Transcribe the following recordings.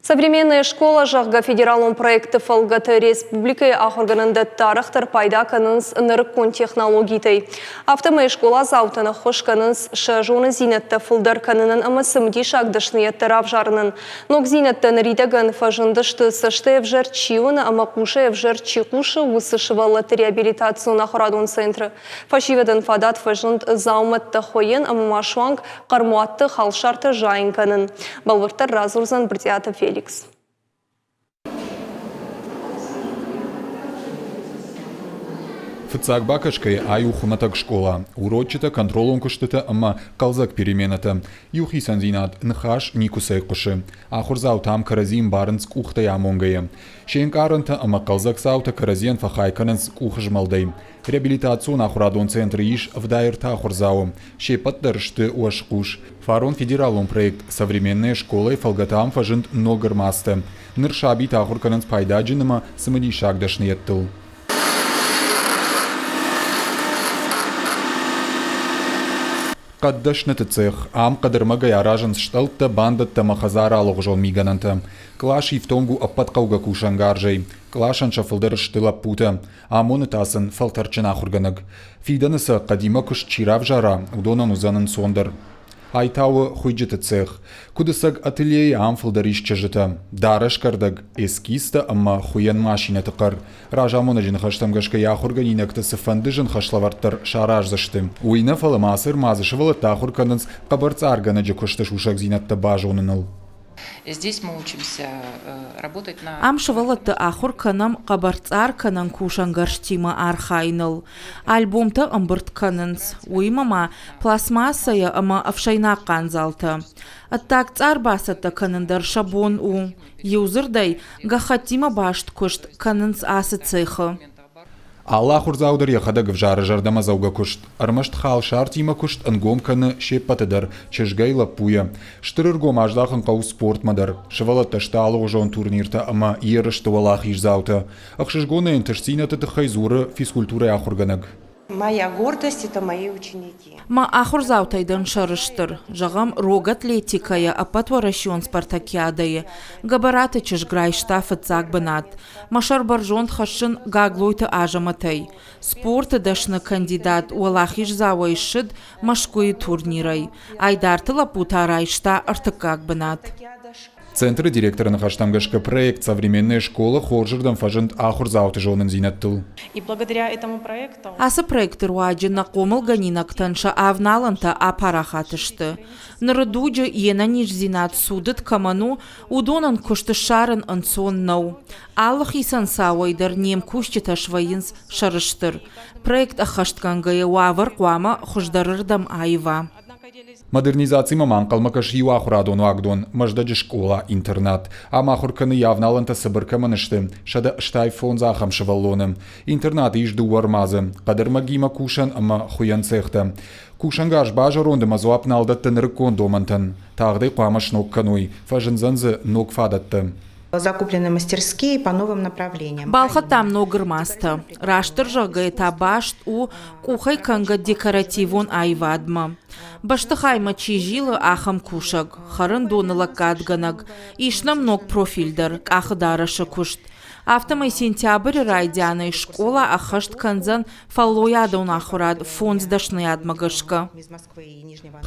Современная школа, зӕгъгӕ, федералон проекты фӕлгӕты республикӕйы ахуыргӕнӕндӕттӕ арӕхдӕр пайда кӕнынц нырыккон технологитӕй. Афтӕмӕй скъоладзаутӕн ӕххуыс кӕнынц сӕ зонындзинӕдтӕ фылдӕр кӕнынӕн ӕмӕ цымыдисаг дӕсныйӕдтӕ равзарынӕн. Ногдзинӕдтӕ ныридӕгӕн фӕзындысты, цӕстӕй ӕвзӕр чи уыны ӕмӕ хъусӕй ӕвзӕр чи хъусы, уыцы сывӕллӕтты реабилитацион ахуырадон центры. Фӕсивӕдӕн фадат фӕзынд дзаумӕттӕ хуыйын ӕмӕ ма суанг хъӕрмуатты халсартӕ зайын кӕнын. Бӕлвырддӕр радзурдзӕн Брытъиаты Феликс. Фыццаг бакӕсгӕйӕ ай у хуымӕтӕг скъола, урочытӕ, контролон куыстытӕ ӕмӕ хъӕлдзӕг переменӕтӕ. Иу хицӕндзинад – ныхас никуыцӕй хъуысы. Ахуырдзаутӕ ам кӕрӕдзи ӕмбарынц къухтӕй амонгӕйӕ. Се нкъарӕнтӕ ӕмӕ хъӕлдзӕг цаутӕ кӕрӕдзийӕн фӕхай кӕнынц къухызмӕлдӕй. Реабилитацион ахуырадон центры ис 73 ахуырдзауы. Се ппӕт дӕр сты уӕзхъус. Фарон федералон проект «Современная школа»-йы фӕлгӕты ам фӕзынд ног ӕрмадзтӕ. Ныр сабитӕ ахуыр кӕнынц пайдаджын ӕмӕ цымыдисаг дӕсныйӕдтыл. Хъӕддӕсныты цех. Ам хъӕдӕрмӕгӕй аразынц стъӕлттӕ, бандӕттӕ ӕмӕ хӕдзары алыгъуызон мигӕнӕнтӕ. Кълас ифтонг у ӕппӕт хъӕугӕ кусӕнгарзӕй. Къласӕн сӕ фылдӕр сты лӕппутӕ. Амоны та сын фӕлтӕрдджын ахуыргӕнӕг. Фидӕны сӕ хъӕдимӕ куыст чи равзара, уыдонӕн уыдзӕн ӕнцондӕр. Ай та у хуыйджыты цех. Куыд ӕцӕг ательейы ам фылдӕр ис чызджытӕ. Дарӕсгӕрдӕг, эскизтӕ ӕмӕ хуыйӕн машинӕты хъӕр. Разамонӕджы ныхӕстӕм гӕсгӕ йӕ ахуыргӕнинӕгтӕ цыфӕнды зын хӕслӕвӕрд дӕр сараздзысты. Уый нӕ, фӕлӕ ма ацы ӕрмадзы сывӕллӕттӕ ахуыр кӕнынц хъӕбӕрцъаргӕнӕджы куысты сусӕгдзинӕдтӕ базоныныл. Здесь мы учимся работать на Ам сывӕллӕтты ахуыр кӕнӕм хъӕбӕрцъар кӕнӕн кусӕнгӕрзтимӕ архайыныл. Альбомтӕ ӕмбырд кӕнынц, уыимӕ ма пластмассӕйӕ ӕмӕ ӕфсӕйнаг хъандзалтӕ. Ӕддаг цъар бацӕттӕ кӕнын дӕр сӕ бон у. Иудзырдӕй, гӕххӕттимӕ баст куыст кӕнынц ацы цехы. Алы ахуырдзау дӕр йӕхӕдӕг ӕвзары зӕрдӕмӕдзӕугӕ куыст. Ӕрмӕст халсартимӕ куыст ӕнгом кӕны се ппӕты дӕр, чызгӕй, лӕппуйӕ. Стыр ӕргом аздахын хъӕуы спортмӕ дӕр. Сывӕллӕттӕ сты алыгъуызон турниртӕ ӕмӕ ерысты уӕлахиздзаутӕ. Ӕхсызгонӕй ӕнтыстдзинӕдты тыххӕй дзуры физкультурӕйы ахуыргӕнӕг. Моя гордость – это мои ученики. Мӕ ахуырдзаутӕй дӕн сӕрыстыр. Зӕгъӕм, рог атлетикӕйӕ ӕппӕтуӕрӕсеон спартакиадӕйы Гӕбӕраты чызг райста фыццаг бынат. Мӕ сӕр бӕрзонд хӕссын Гаглойты Азӕмӕтӕй. Спорты дӕсны кандидат уӕлахиздзауӕй ссыд Мӕскуыйы турнирӕй. Айдарты лӕппу та райста ӕртыккаг бынат. Центры директоры ныхӕстӕм гӕсгӕ проект «Современная школа» хорзырдӕм фӕзынд ахуырдзауты зонындзинӕдтыл. Ацы проекты руаджы нӕ хъомылгӕнинӕгтӕн сӕ авналӕнтӕ апарахат сты. Ныры дуджы йе нӕниздзинад цудыд кӕмӕн у, уыдонӕн куыст ссарын ӕнцон нӕу. Алы хицӕн цауӕй дӕр не мкусджытӕ свӕййынц сӕрыстыр. Проект ӕххӕстгӕнгӕйӕ уавӕр хъуамӕ хуыздӕрырдӕм аива. Модернизацимӕ ма ӕнхъӕлмӕ кӕсы иу ахуырадон уагдон, Мӕздӕджы скъола-интернат. Ам ахуыр кӕны йӕ авналӕнтӕ цыбыр кӕмӕн сты, 185 ахӕм сывӕллоны. Интернаты ис дыууӕ ӕрмадзы, хъӕдӕрмӕгимӕ кусӕн ӕмӕ хуыйӕн цехтӕ. Кусӕнгарз базӕронд ӕмӕ дзуапп нал дӕтты нырыккон домӕнтӕн. Тагъд ӕй хъуамӕ сног кӕной, фӕзындзӕн дзы ног фадӕттӕ. Закуплены мастерские по новым направлениям. Балхӕдтам ног ӕрмадзтӕ. Растдӕр зӕгъгӕйӕ та баст у къухӕй кӕнгӕ декоративон аивадмӕ. Бӕстыхаймӕ чи зилы, ахӕм кусӕг, хӕрӕндоны лӕггадгӕнӕг. Ис нӕм ног профиль дӕр, къахыдарӕсы куыст. Афтӕмӕй сентябры райдианӕй скъола ӕххӕст кӕндзӕн фӕллойадон ахуырад фондз дӕсныйадмӕ гӕсгӕ.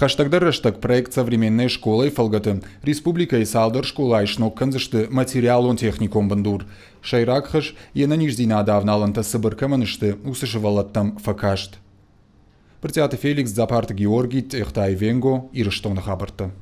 Хӕстӕгдӕр рӕстӕг проект «Современная школа»-йы фӕлгӕты республикӕйы цалдӕр скъолайы сног кӕндзысты материалон-техникон бындур. Сӕйраг хӕс йе нӕниздзинады авналӕнтӕ цыбыр кӕмӕн сты, уыцы сывӕллӕттӕм фӕкаст. Брытъиаты Феликс, Дзапарты Георгий, Тъехтайы Венго, Ирыстоны хабӕрттӕ.